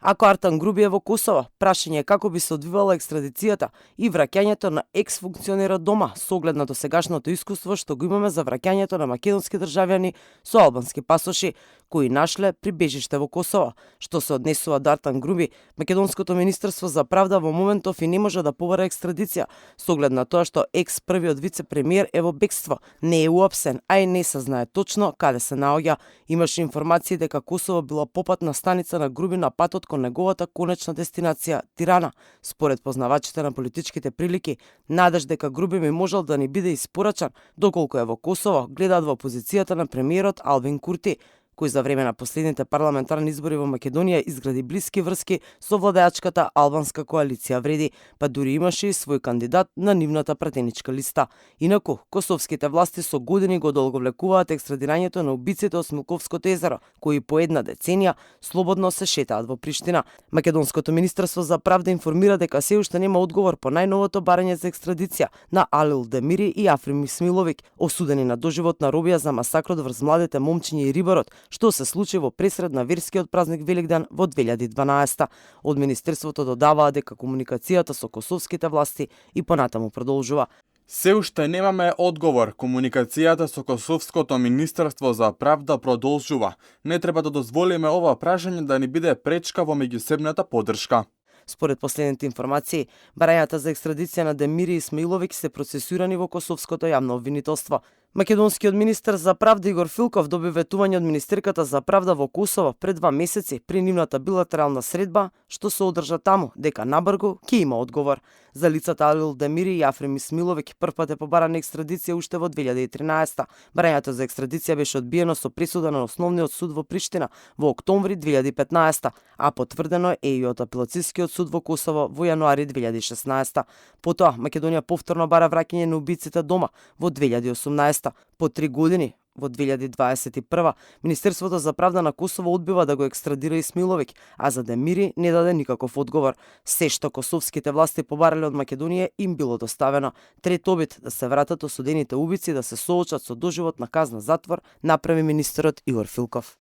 Ако Артан Груби е во Косово, прашање е како би се одвивала екстрадицијата и враќањето на екс-функционера дома со оглед на досегашното искуство што го имаме за враќањето на македонски државјани со албански пасоши кои нашле прибежиште во Косово. Што се однесува до Артан Груби, Македонското министерство за правда во моментов и не може да побара екстрадиција со оглед на тоа што екс првиот вице-премиер е во бегство, не е уапсен, а и не се знае точно каде се наоѓа. Имаше информации дека Косово била попатна станица на Груби на патот кон неговата конечна дестинација Тирана. Според познавачите на политичките прилики, надеж дека Груби би можел да ни биде испорачан доколку е во Косово, гледаат во позицијата на премиерот Албин Курти, кој за време на последните парламентарни избори во Македонија изгради блиски врски со владеачката албанска коалиција Вреди, па дури имаше и свој кандидат на нивната пратеничка листа. Инаку, косовските власти со години го долговлекуваат екстрадирањето на убиците од Смилковското езеро, кои по една деценија слободно се шетаат во Приштина. Македонското министерство за правда информира дека се уште нема одговор по најновото барање за екстрадиција на Алил Демири и Африм Исмиловиќ, осудени на доживотна робија за масакрот врз младите момчиња и рибарот, што се случи во пресред на верскиот празник Великден во 2012. Од министерството додаваа дека комуникацијата со косовските власти и понатаму продолжува. Се уште немаме одговор. Комуникацијата со Косовското министерство за правда продолжува. Не треба да дозволиме ова прашање да ни биде пречка во меѓусебната поддршка. Според последните информации, барањата за екстрадиција на Демири Исмаиловиќ се процесирани во Косовското јавно обвинителство. Македонскиот министер за правда Игор Филков доби ветување од министерката за правда во Косово пред 2 месеци при нивната билатерална средба, што се одржа таму, дека набргу ќе има одговор. За лицата Алил Демири и Африм Исмиловиќ првпат е побарана екстрадиција уште во 2013. Барањето за екстрадиција беше одбиено со присуда на Основниот суд во Приштина во октомври 2015, а потврдено е и од Апелацискиот суд во Косово во јануари 2016. Потоа Македонија повторно бара враќање на убиците дома во 2018. По 3 години, во 2021, Министерството за правда на Косово одбива да го екстрадира Исмиловиќ, а за Демири не даде никаков одговор. Се што косовските власти побарале од Македонија им било доставено. Трет обид да се вратат осудените убици да се соочат со доживотна казна затвор, направи министерот Игор Филков.